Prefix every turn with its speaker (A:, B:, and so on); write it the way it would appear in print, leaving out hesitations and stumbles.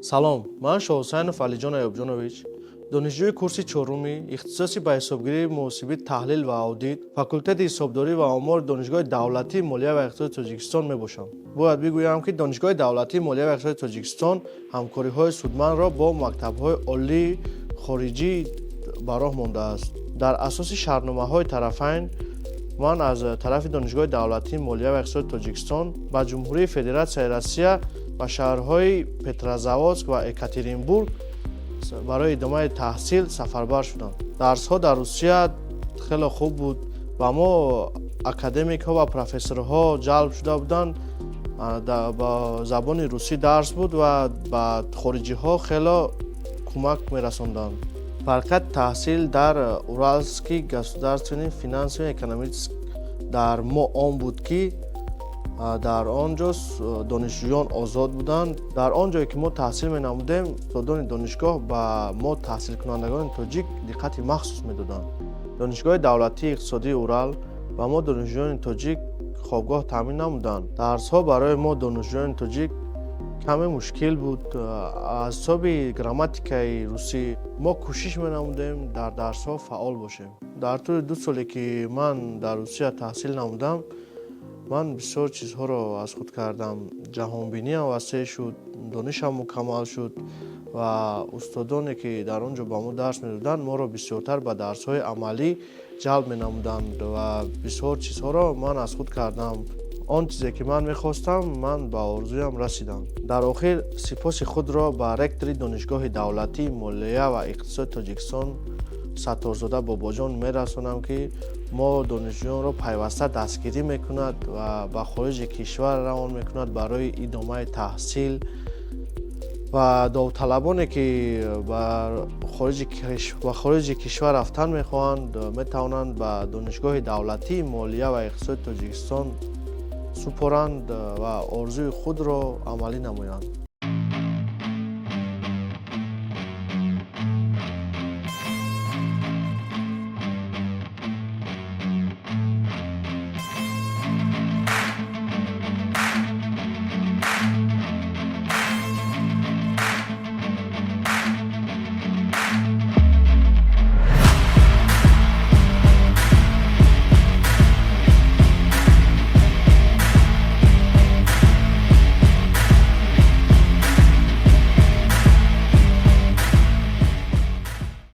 A: Салом, ман Шоҳусайнов Алиҷон Аюбҷонович, донишҷӯи курси чоруми ихтисоси ба ҳисобгирии муҳосибӣ, таҳлил ва аудит, факултети ҳисобдорӣ ва омори Донишгоҳи давлатии молия ва иқтисоди Тоҷикистон мебошам. Бояд бигӯям, ки Донишгоҳи давлатии молия ва иқтисоди Тоҷикистон ҳамкориҳои судмандро бо мактабҳои олии хориҷӣ ба роҳ мондааст. Дар асоси шартномаҳои тарафайн ман аз тарафи Донишгоҳи давлатии молия ва иқтисоди Тоҷикистон ба Ҷумҳурии Федератсияи Россия, ба шаҳрҳои Петрозаводск ва Екатеринбург барои идомаи таҳсил сафарбар шудам. Дарсҳо дар Русия хеле хуб буд. Ба мо академикҳо ва профессорҳо ҷалб шуда буданд. Ба забони русӣ дарс буд ва ба хориҷиҳо хеле кӯмак мерасонданд. Фарқияти таҳсил дар Уральский государственный финансово экономический дар мо он буд, ки дар он ҷо донишҷӯён озод буданд. Дар он ҷое, ки мо таҳсил менамудем, устодони донишгоҳ ба мо, таҳсилкунандагони тоҷик, диққати махсус медоданд. Донишгоҳи давлатии иқтисодии Урал ба мо, донишҷӯёни тоҷик, хобгоҳ таъмин намуданд. Дарсҳо барои мо, донишҷӯёни тоҷик, каме мушкил буд аз ҳисоби грамматикаи русӣ. Мо кӯшиш менамудем дар дарсҳо фаъол бошем. Дар тӯли 2 соле, ки ман дар Русия таҳсил намудам, ман бисёр чизҳоро аз худ кардам. Ҷаҳонбиниам васеъ шуд, донишам мукаммал шуд ва устодоне, ки дар он ҷо ба мо дарс медоданд, моро бисёртар ба дарсҳои амалӣ ҷалб менамуданд ва бисёр чизҳоро ман аз худ кардам. Он чизе, ки ман мехостам, ман ба орзуям расидам. Дар охир сипоси худро ба ректори Донишгоҳи давлатии молия ва иқтисоди Тоҷикистон Сатторзода Бобоҷон мерасонам, ки мо донишҷӯёнро пайваста дастгирӣ мекунад ва ба хориҷи кишвар равон мекунад барои идомаи таҳсил ва довталабоне, ки ба хориҷи кишвар рафтан мехоҳанд, метавонанд ба Донишгоҳи давлатии молия ва иқтисоди Тоҷикистон супоранд ва орзуи худро амалӣ намоянд.